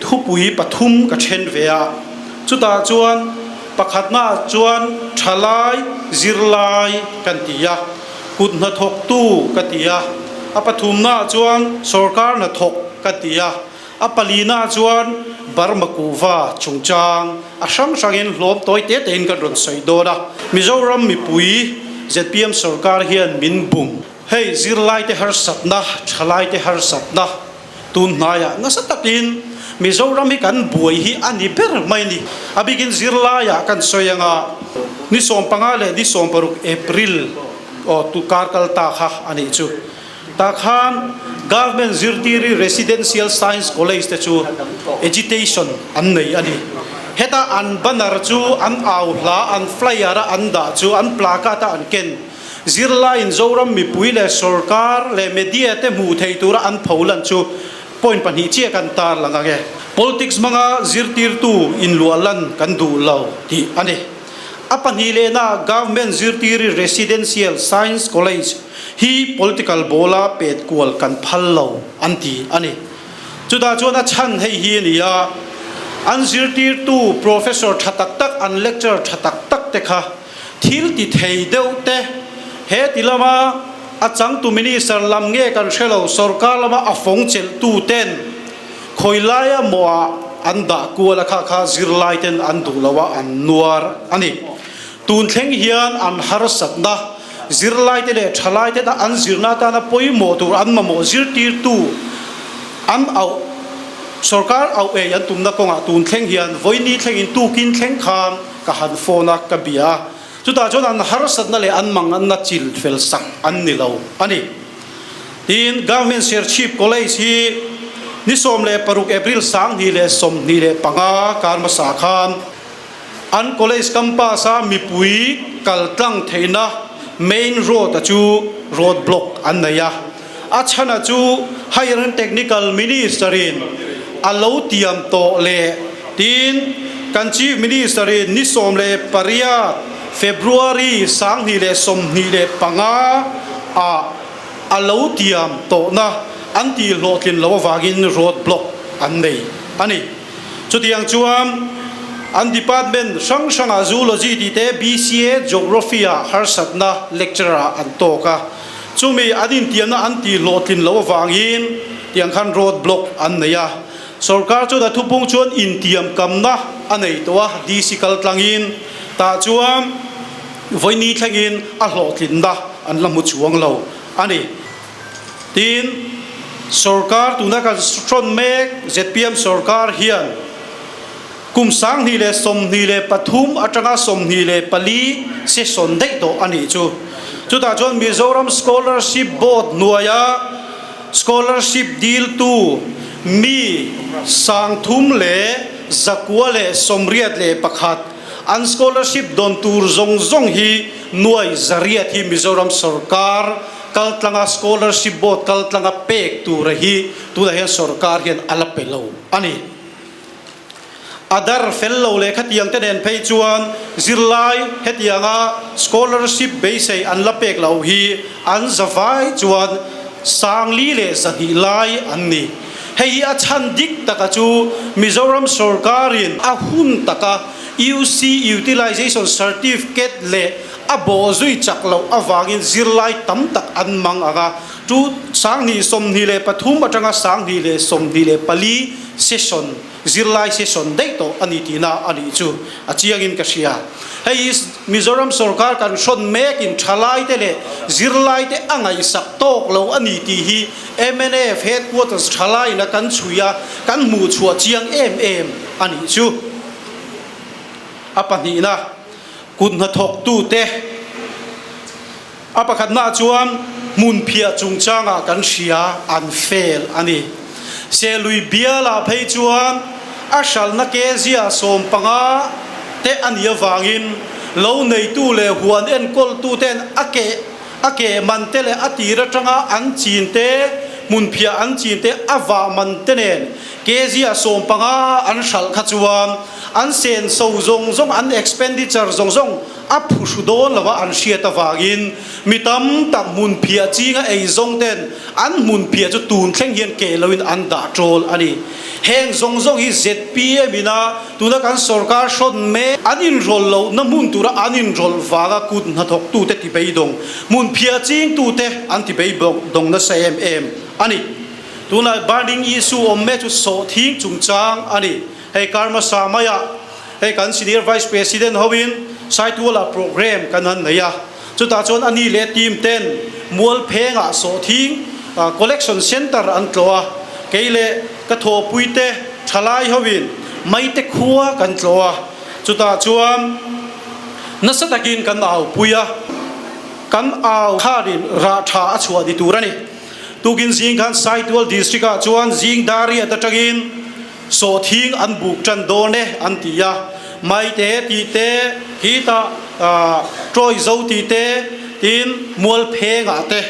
Thupui pathum ka then ve a, chutah chuan pakhatnaah chuan thalai zirlai kan ti a, kut hnathawktu ka ti a, a pathumnaah chuan sorkar hnathawk ka ti a, a palinaah chuan Burma kuhva chungchang a hrang hrangin hlawm tawi te tein kan rawn sawi dawn a. Mizoram mipui zpm sorkar hian min bum. Hei zirlaite harsatna, thalaite harsatna tun hnaiah nasa takin Mizoram hi kan buai hi a ni ber mai ni. A bikin zirlaiah kan sawi anga ni 15 leh ni 16 April aw tu kar kal ta kha a nih chu. Tah khan Government Zirtiri Residential Science College te chu agitation an nei a ni. Heta an banner chu an au hla, an flyer a an dah chu an placard a an ken. Zirlaiin Zoram mipui leh sorkar leh media te hmuh theih tura an pholan chu point pahnih chiah kan tarlang ang e. Politics hmanga zirtirtu inluahlan kan duh lo tih a ni. A pahnih lehna Government Zirtiri Residential Science College hi political ball-a pet kual kan phal lo an ti a ni. Chutah chuan a chhan hei hi a ni a, an zirtirtu professor tha tak tak, an lecturer tha tak tak te kha Thil ti thei deuh te, he ti lama a changtu minister lam nge kan hre lo, sorkar lama a fawng chelh tu ten khawi laia mawhah an dah kual a kha kha zirlai ten an duh lo a an nuar a ni. Tun thleng hian an harsatna zirlai te leh thalai tena an zirna atana pawimawh tur an mamawh zirtirtu an auh sorkar auh ei an tumna kawngah tun thleng hian vawiini thlengin tukin thleng khan Ka han phone a, ka bia a, chutah chuan an harsatna leh an manganna chil fel sak an ni lo a ni. Tin, Government Serchhip College hi ni 16 April 2025 kar hmasa khan an college campus a mipui kal tlang theihna main road a chu road block an nei a, a chhana chu Higher and Technical Minister in a lo tiam tawh leh tiin kan Chief Minister in ni 18 February 2025 ah a lo tiam tawhna an tih hlawhtlin loh avangin road block an nei a ni. Chutiang chuan an department hrang hrangah Zoology tih te BCA Geography ah harsatna lecturer ah an tawk a. Chumi an intiamna an tih hlawhtlin loh avangin tiang khan road block an nei a. Sorkar chuan a thupung chuan intiam kamna a nei tawh a, DC kal tlangin tah chuan vawiini thlengin a hlawhtlinna an la hmu chuang lo a ni. Tin, sorkar tuna kan hrawn mek zpm sorkar hian kum 2023 atanga 24 session daih tawh a nih chu. Chutah chuan Mizoram Scholarship Board hnuaia scholarship diltu mi 3,981 an scholarship dawn tur zawng zawng hi nuai 800 hi Mizoram sorkar kaltlanga scholarship board kaltlanga pek tura hi tunah hian sorkar hian a la pe lo a ni. A dar fel lo leh khatiang te nen phei chuan zirlai hetianga scholarship beisei an la pek loh hi an zavai chuan 4,200 lai an ni. Hei hi a chhan dik taka chu Mizoram sorkarin a hun taka UC Utilization Certificate leh a bawhzui chak loh avangin zirlai tam tak an mang ang a, chu 2023 atanga 2024 session Zirlai session daih tawh a ni tihna a nih chu a chiangin ka hria. Hei hi Mizoram sorkar kan hrawn mekin thalaite leh zirlaite a ngaihsak tawk lo a ni tih hi mnf headquarters thalaiin a kan chhui a, kan hmuh chhuah chiang em em a nih chu. A pahnihna, kut hnathawktute A pakhatnaah chuan hmunphiah chungchangah kan hria an fail a ni. Selui bialah phei chuan a hralhna kezia 15 te a nih avangin lo neitu leh huan enkawltuten a keh a keh man te leh a tir atanga an chin te, hmunphiah an chin te a vah man te nen kezia 15 an hralh kha chuan an senso zawng zawng an expenditure zawng zawng A phuhru dawn lo a an hriat avangin mi tam tak hmunphiah chinga ei zawng ten an hmunphiah chu tun thleng hian keh loin an dah tawl a ni. Heng zawng zawng hi zpm ina tuna kan sorkar hrawn mek an inrawlh lohna hmun tura an inrawlh vanga kut hnathawktute ti beidawng, hmun phiah chingtute an ti beidawng nasa em em a ni. Tunah burning issue awm mek chu sawhthing chungchang a ni. Hei kar hmasa maiah hei kan Senior Vice President hoin Saitualah program kan han nei a, chutah chuan a ni leh team ten Mualphengah sawhthing collection centre an tlawh a, kei leh ka thawhpuite thalai hoin Maite khua kan tlawh a, chutah chuan nasa takin kan aupui a, kan au kharin rah tha a chhuah ni tur a ni. Tukin zing khan Saitual District ah chuan zing Dariat atangin Sawhthing an buk tan dawn e an ti a, Maite tih te, khitah Troy zo tih te, tin Mualphengah te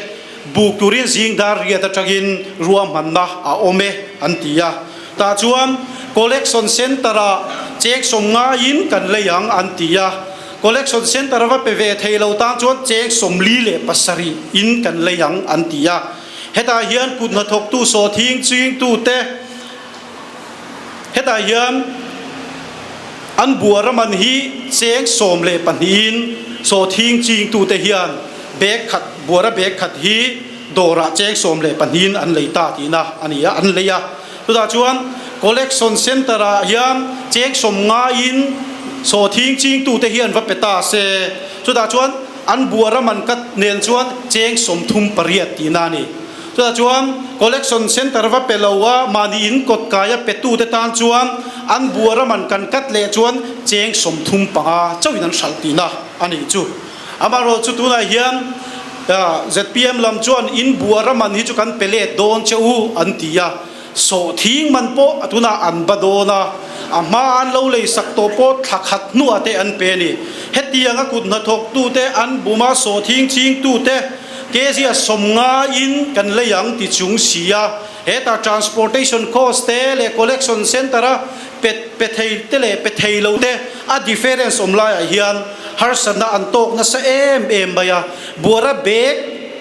buk turin zing dar riat atangin ruahmanna a awm e an ti a. Tah chuan Collection Centre-ah cheng sawm ngaiin kan lei ang an ti a, Collection Centre va pe ve thei lo tan chuan cheng 47 in kan lei ang an ti a. Hetah hian kut hnathawktu sawhthing chingtute, Hetah hian an buara man hi cheng 12 in sawhthing chingtute hian bag khat, buara bag khat hi dawrah cheng 12 in an lei ta tihna a ni a, an lei a. Chutah chuan collection centre ah hian cheng 50 in sawhthing chingtute hian va pe ta se, chutah chuan an buara man kat nen chuan cheng 38 tihna a ni. Chutah chuan collection centre va pe lo a, mahni in kawt kaia petute tan chuan an buara man kan kat leh chuan cheng 35 chauhin an hralh tihna a nih chu. Amaherawhchu chu tunah hian zpm lam chuan in buara man hi chu kan pe let dawn che u an ti a, sawhthing man pawh tunah an ba dawn a, a hma an lo lei sak tawh pawh thla khat hnuah te an pe a ni. Hetianga kut hnathawktute an buma sawhthing chingtute, Kezia 50 in kan lei ang ti chung si a, hetah transportation cost te leh collection centre a pe pe thei te leh pe thei lo te a difference awm laiah hian harsatna an tawk nasa em em mai a, buara bag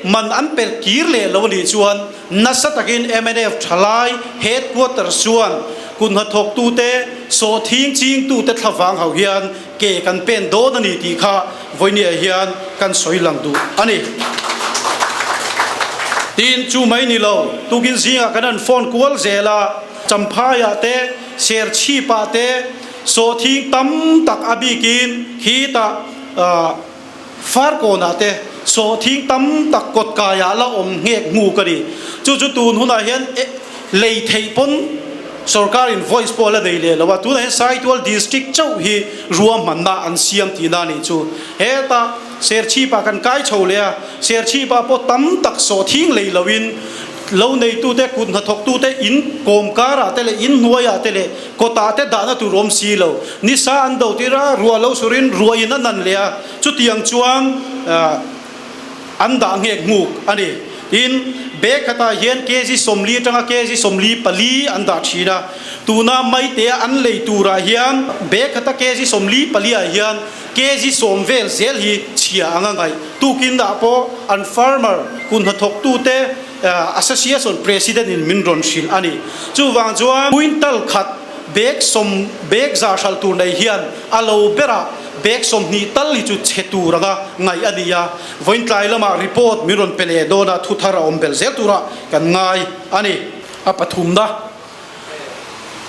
man an pelh kir leh lo anih chuan nasa takin mnf thalai headquarters chuan kut hnathawktute sawhthing chingtute thlavang ho hian Ke kan pen dawn a ni tih kha vawinia hian kan sawi lang duh a ni. Tin, chu mai ni lo, tukin zingah kan han phone kual zel a, Champhaiah te, Serchhipah te, sawhthing tam tak a bikin khitah Farkawnah te sawhthing tam tak kawtkaiah la awm nghek hmu ka ni. Chu chu tun hunah hian lei theih pawn sorkarin voice pawh a la nei leh lo a, tunah hian Saitual District chauh hi ruahmanna an siam tihna a nih chu. Hetah Serchhipah kan kai chho leh a, Serchhipah pawh tam tak sawhthing lei loin Lo neitute, kut hnathawktute in kawm karah te leh in hnuaiah te leh kawtah te dahna tur awm si lo. Nisa an do tir a, ruah lo surin ruahin a nan leh a, chutiang chuan an dah nghek nghuk a ni. Tin, bag khatah hian kg 40 atanga kg 44 an dah thin a, tuna Maite-a an lei turah hian bag khata kg 44 ah hian kg 10 vel zel hi chhia anga ngaih. Tukin ah pawh an farmer kut hnathawktute Association President in min rawn hrilh a ni. Chuvang chuan quintal khat bag sawm bag za hralh tur nei hian a lo berah bag 20 tal hi chu chhe tur anga ngaih a ni a. Vawiin tlai lamah report min rawn pe leh dawn a, thuthar a awm belh zel turah kan ngai a ni. A pathumna.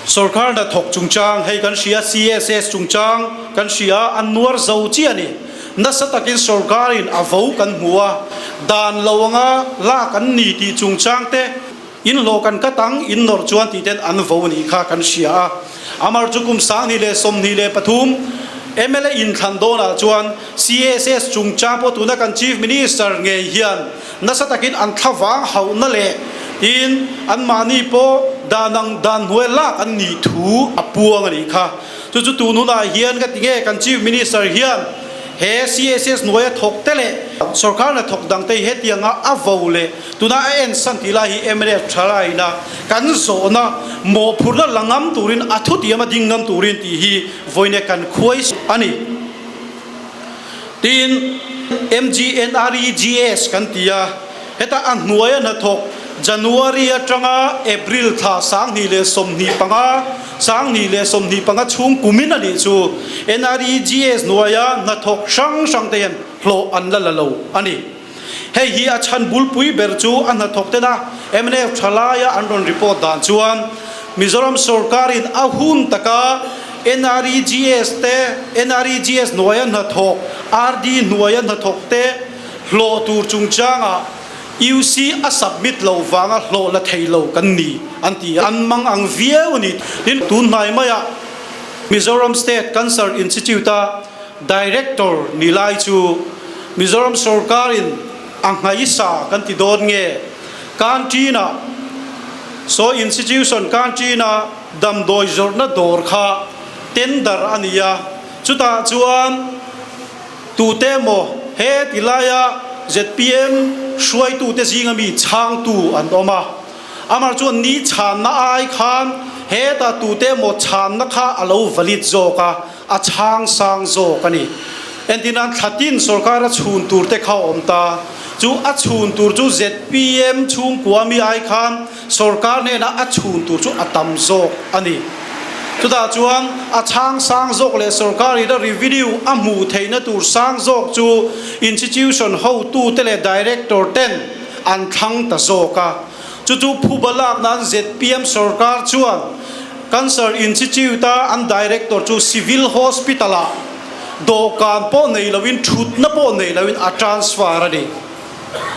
Sorkar hnathawk chungchang hei kan hria, CSS chungchang kan hria, an nuar zo chiah a ni. Nasa takin sorkarin a vo kan hmu a, dan lo anga lak an ni tih chungchang te, in hlawh kan kat ang, in nawrh chuan tih ten an vo nih kha kan hria a. Amar chu kum 2023 mla inthlan dawnah chuan CSS chungchang pawh tuna kan Chief Minister ngei hian Nasa takin an thlavang hauhna leh tin anmahni pawh dan ang dan hnuai lak an nih thu a puang a nih kha. Chu chu tun hunah hian ka ti nge kan Chief Minister hian he CSS hnuaia thawk te leh sorkar hnathawk dang te hi hetianga a vo leh tuna a ensan tih lai hi mnf thalaina kan zawhna mawhphurhna la ngam turin a thutiam a ding ngam turin tih hi vawiin kan khuai a ni. Tin, MGNREGS kan ti a, heta a hnuaia hnathawk January atanga April thla 2025, 2025 chhung kumin a nih chu NREGS hnuaia hnathawk hrang hrang te hian hlawh an la la lo a ni. Hei hi a chhan bulpui ber chu a hnathawk tena mnf thalaia an rawn report dan chuan Mizoram sorkarin a hun taka NREGS te, NREGS hnuaia hnathawk, RD hnuaia hnathawk te hlawh tur chungchangah UC a submit loh vanga hlawh la thei lo kan ni an ti a, an mang ang viau a ni. Tin, tun hnai maiah Mizoram State Cancer Institute-a Director ni lai chu Mizoram sorkarin a nghaisa kan ti dawn nge? Canteen-ah, saw institution canteen-a damdawi zawrhna dawr kha tender a ni a, chutah chuan tute emaw he ti laia zpm hruaitute zinga mi chhangtu an awm a, amah chuan ni chhanna ai khan heta tute emaw chhanna kha a lo valid zawk a, A chhang sang zawk a ni. Entirnan thlatin sorkar a chhun tur te kha a awm ta. Chu a chhun tur chu zpm chhungkua mi ai khan sorkar hnenah a chhun tur chu a tam zawk a ni. Chutah chuan a chhang sang zawk leh sorkar in a revenue a hmuh theihna tur sang zawk chu institution hotu te leh director ten an thlang ta zawk a. Chu chu phuba lak nan zpm sorkar chuan Cancer Institute-a an Director chu Civil Hospital-ah dawhkan pawh nei loin thutna pawh nei loin a transfer a ni.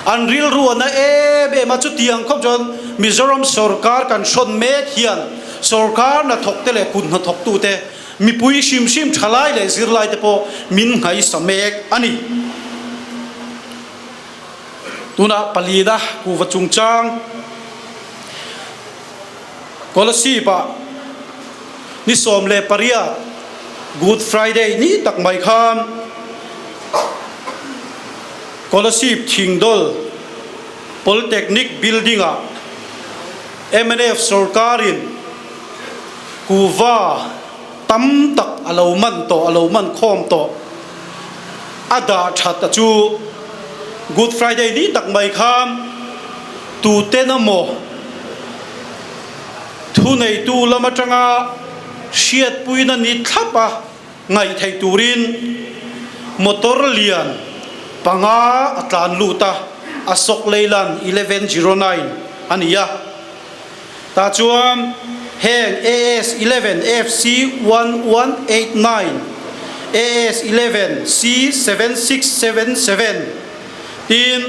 An rilru a na em em a, chutiang khawp chuan Mizoram sorkar kan hrawn mek hian sorkar hnathawkte leh kut hnathawktute, mipui hrim hrim thalai leh zirlaite pawh min nghaisa mek a ni. Tunah palina kuhva chungchang. Kolasib-ah ni 18 Good Friday ni tak mai khan Kolasib Thingdawl Polytechnic Building-ah mnf sorkarin kuhva tam tak a lo man tawh, a lo man khawm tawh a dah that a chu Good Friday ni tak mai khan Tuten emaw thuneitu lam atanga hriatpuina ni thlap a ngaih theih turin motor lian panga a tlan lut a, Ashok Leyland 1109 a ni a. Tah chuan heng AS 11 FC 1189, AS 11 C 7677 tin,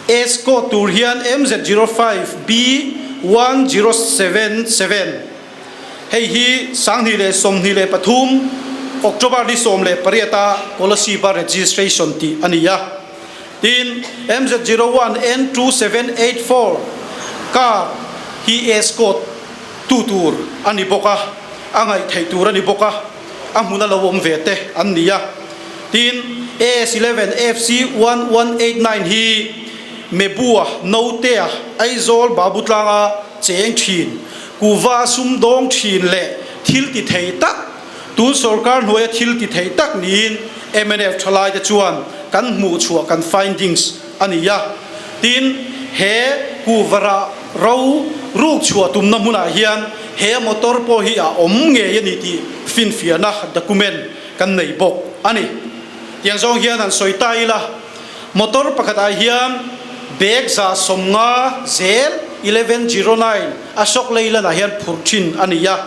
Escort tur hian MZ 05 B 1077 hei hi 2023 October ni 18 a Kolasib-a registration tih a ni a. Tin, MZ 01 N 2784 car hi escort tu tur a ni bawk a, a ngaihtheih tur a ni bawk a, a hmun a lo awm ve te an ni a. Tin, AS 11 FC 1189 hi Mebua, Notea, Aizawl, Babutlanga cheng thin, kuva sumdawng thin leh thil ti thei tak, tun sorkar hnuaia thil ti thei tak niin mnf thalaite chuan kan hmuhchhuah kan findings a ni a. Tin, he kuva rah ro ruk chhuah tumna hmunah hian he motor pawh hi a awm ngei a ni tih finfiahna document kan nei bawk a ni. Tiang zawng hian han sawi ta ila, motor pakhatah hian bag 150 zel 1109 Ashok Leyland-ah hian phurh thin a ni a.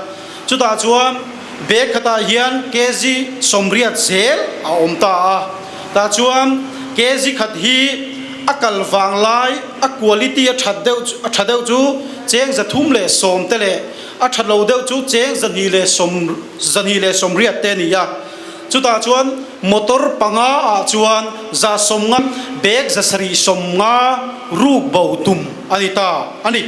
Chutah chuan bag khatah hian kg 80 zel a awm ta a. Tah chuan kg khat hi a kal vang lai a quality a that deuh a tha deuh chu cheng 310 te leh a that lo deuh chu cheng 210 280 te a ni a. Chutah chuan motor panga ah chuan 150 bag 750 ruk bo tum a ni ta a ni.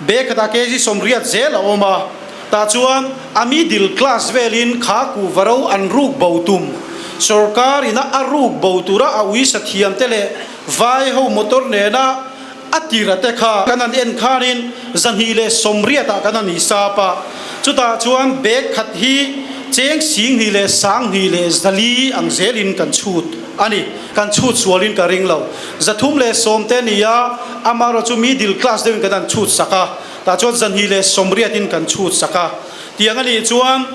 Bag khatah kg 80 zel a awm a. Tah chuan a middle class velin kha kuhva ro an ruk bo tum. Sorkar ina a ruk bo tura a uisa thiam te leh vai ho motor nena a tira te kha kan han en khanin 280 ah kan han hisap a. Chutah chuan bag khat hi cheng 12,400 ang zelin kan chhut. a ni. Kan chhut sualin ka ring lo. 310 te a ni a, amaherawh chu middle class deuhin kan han chhut sak a, tah chuan 280 in kan chhut sak a. Tiang a nih chuan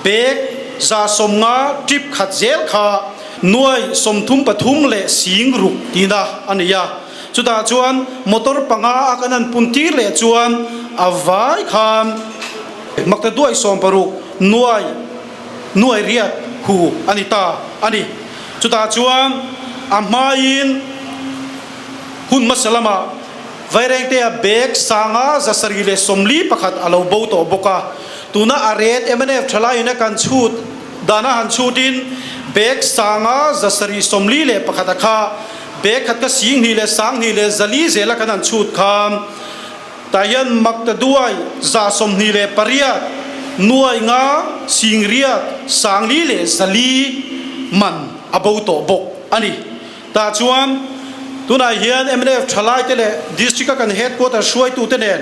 bag 150 trip khat zel kha 36,000 tihna a ni a. Chutah chuan motor panga a kan han pun tir leh chuan a vai khan makta duai 60 nuai nuai riat hu a ni ta a ni. Chutah chuan a hmaiin hun hmasa lamah Vairengtea bag sanga 741 a lo bo tawh bawk a. Tuna a ret mnf thalaiin a kan chhut dana han chhutin bag sanga 741 a kha Bag khat ka 2000 leh 2400 zela kan han chhut khan tah hian makta duai 128 nuai nga 8 4,400 man a bo tawh bawk a ni. Tah chuan tunah hian mnf thalai te leh district a kan headquarter hruaitu te nen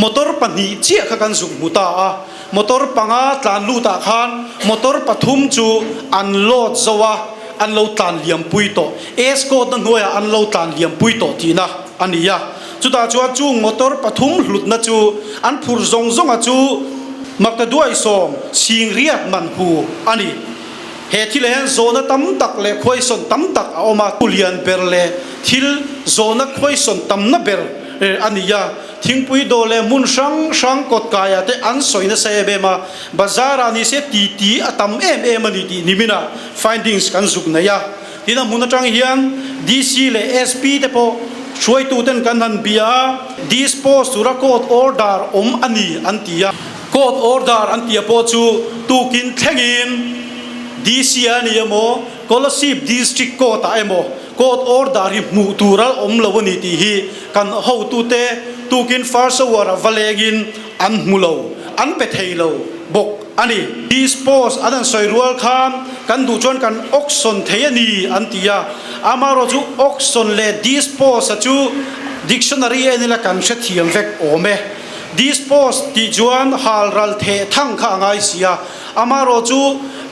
motor pahnih chiah kha kan zuk hmu ta a. Motor panga tlan lut ah khan motor pathum chu an load zo a, an lo tlan liam pui tawh. Escort na hnuai ah an lo tlan liam pui tawh tihna a ni a. Chutah chuan chung motor pathum hlutna chu an phur zawng zawng a chu makta duai sawm sing riat man hu a ni. He thil ah hian zawhna tam tak leh khuaisawn tam tak a awm a, thu lian ber leh thil zawhna khuaisawn tamna ber a ni a. Thingpui dawh leh hmun hrang hrang kawt kaiah te an sawi nasa em em a, bazar ah nise ti ti a tam em em a ni tih nimin ah findings kan zuk nei a. Tin a hmun atang hian DC leh SP te pawh hruaitu ten kan han bia a, dispose tura court order awm a ni an ti a. Court order an tia pawh chu tukin thlengin DC a ni emaw Kolasib District Court ah emaw Court order hi hmuh tur a awm lo a ni tih hi kan hotute tukin first hour a va lengin an hmu lo, an pe thei lo bawk a ni. Dispose an han sawi rual khan kan duh chuan kan auction thei a ni an ti a, amaherawh chu auction leh dispose a chu dictionary en ila kan hrethiam vek awm e. Dispose tih chuan hal ral theh thang kha a ngai si a. Amaherawh chu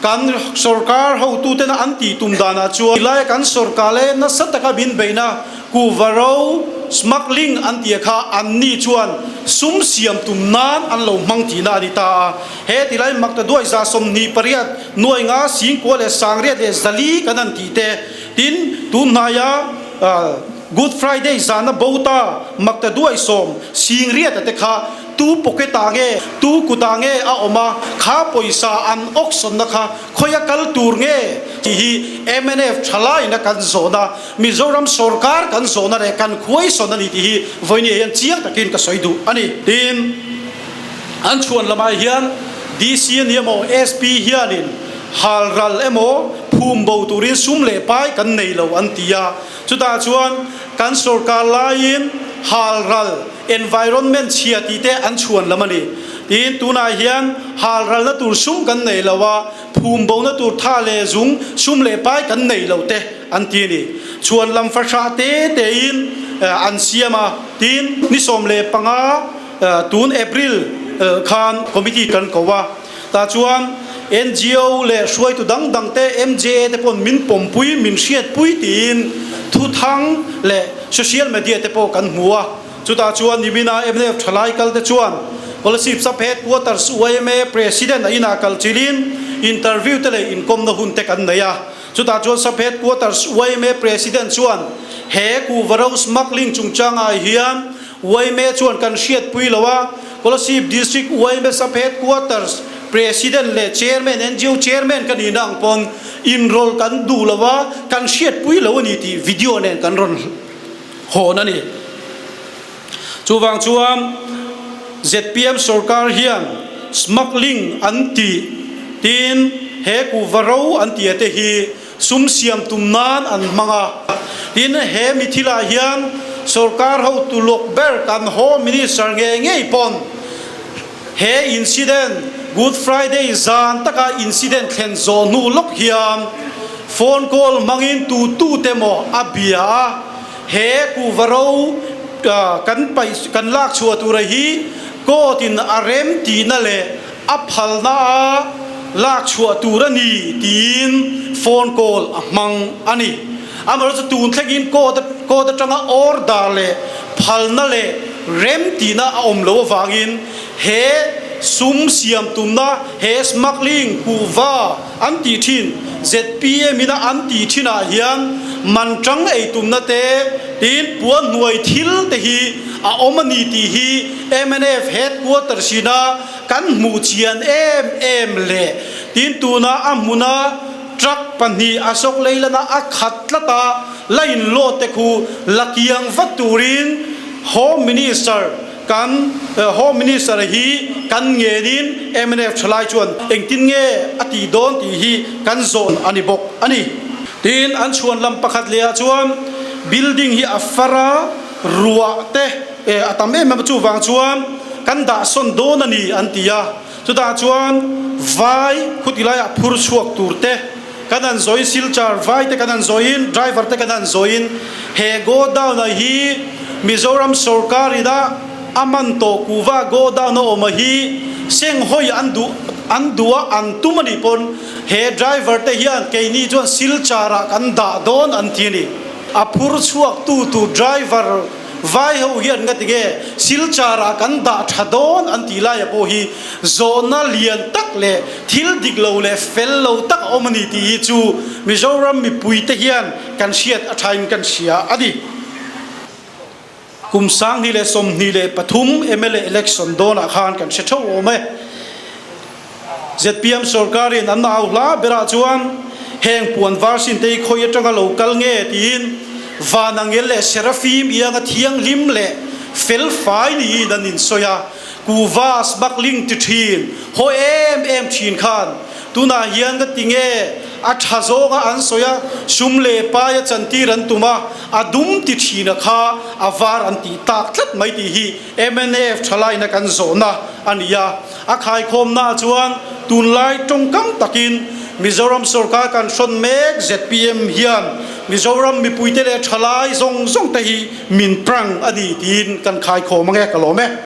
kan sorkar hotutena an tih tum danah chuan tilaia kan sorkar leh nasa taka min beihna kuhva ro smuggling an tih kha anni chuan sum siam tum nan an lo hmang tihna a ni ta a. He tilai makta duai 28 nuai nga 9000 leh 604 kan han tih te tin tun hnaia Good Friday zana bo ta makta duai sawm 80,000 te kha Tu pocket ah nge, tu kut ah nge a awm a, kha pawisa an auction na kha khawia kal tur nge tih hi mnf thalaiin a kan zawhna, Mizoram sorkar kan zawhna leh kan khuaisawn a ni tih hi vawinia hian chiang takin ka sawi duh a ni. Tin, an chhuan lamah hian DC a ni emaw SP hianin halral emaw phum bo turin sum leh pai kan nei lo an ti a, chutah chuan kan sorkar laiin halral, Environment chhia tih te an chhuan lam a ni. Tiin tunah hian halralna tur sum kan nei lo a, phum bona tur tha leh zung, sum leh pai kan nei lo te an ti a ni. Chhuan lam fahrah te tein an siam a, tiin ni 15 tun April khan committee kan ko a, tah chuan NGO leh hruaitu dang dang te MJA te paw'n min pawmpui, min hriatpui tiin thuthang leh social media te pawh kan hmu a. Chutah chuan nimina mnf thalai kal te chuan Kolasib Sub Headquarters yma President a inah kal chilin interview te leh inkawmna hun te kan nei a. Chutah chuan Sub Headquarters yma President chuan he kuhva ro smuggling chungchangah hian yma chuan kan hriatpui lo a, Kolasib District yma Sub Headquarters President leh Chairman, NGO Chairman ka nihna ang pawn inrawlh kan duh lo a, kan hriatpui lo a ni tih video nen kan rawn hawn a ni. Chuvang chuan zpm sorkar hian smuggling an tih tiin he kuhva ro an tih te hi sum siam tum nan an hmang a. Tin, he mi thilah hian sorkar hotu lawk ber kan Home Minister ngei ngei pawn he incident Good Friday zan taka incident thlen zawh hnu lawk hian phone call hmangin tu tu te maw a bia a, he kuhva ro kan paih kan lak chhuah tura hi court in a rem tihna leh a phalna a. lak chhuah tur a ni tiin phone call a hmang a ni. Amaherawhchu tun thlengin court court atanga order leh phalna leh remtihna a awm loh avangin he sum siam tumna he smuggling kuhva an tih thin zpm ina an tih thinah hian man tang ei tumna te tin puan hnuai thil te hi a awm a ni tih hi mnf headquarters ina kan hmuh chian em em leh tin tuna a hmuna Truck pahnih Ashok Leyland-a a khat tlat a, la inlawt te khu la kiang vat turin Home Minister kan Home Minister hi kan ngenin mnf thalai chuan engtin nge a tih dawn tih hi kan zawn a ni bawk a ni. Tin, an chhuan lam pakhat leh ah chuan building hi a far a, ruah te a tam em em a, chuvang chuan kan dah sawn dawn a ni an ti a. Chutah chuan vai khuti laiah phur chhuak tur te kan han zawiin Silchar vai te kan han zawiin driver te kan han zawiin he godown ah hi Mizoram sorkar ina a man tawh kuhva godown a awm a hi senghawi an duh an duh a an tum a nih pawn he driver te hian keini chuan Silchar ah kan dah dawn an ti a ni. A phur chhuak tu tur driver Vai ho hian nga tinge Silchar ah kan dah tha dawn an tih laia pawh hi zawhna lian tak leh thil dik lo leh fel lo tak a awm a ni tih hi chu Mizoram mipui te hian kan hriat a thain kan hria a ni. Kum 2023 mla election dawnah khan kan hre theuh awm e. Zpm sorkarin an au hla berah chuan heng puan var sin te hi khawi atanga lo kal nge tiin van angel leh serafim ianga thianghlim leh fel fai niin an insawi a, kuhva smuggling ti thin haw em em thin khan tunah hian ka ti nge a tha zawnga an sawi a, sum leh paia chantir an tum a, a dum ti thina kha a var an tih tak tlat mai tih hi mnf thalaina kan zawhna a ni a. A khaikhawmnaah chuan tunlai tawngkam takin Mizoram sorkar kan hrawn mek zpm hian Mizoram mipuite leh thalai zawng zawng te hi min prank a ni tiin kan khaikhawm ange ka lawm e.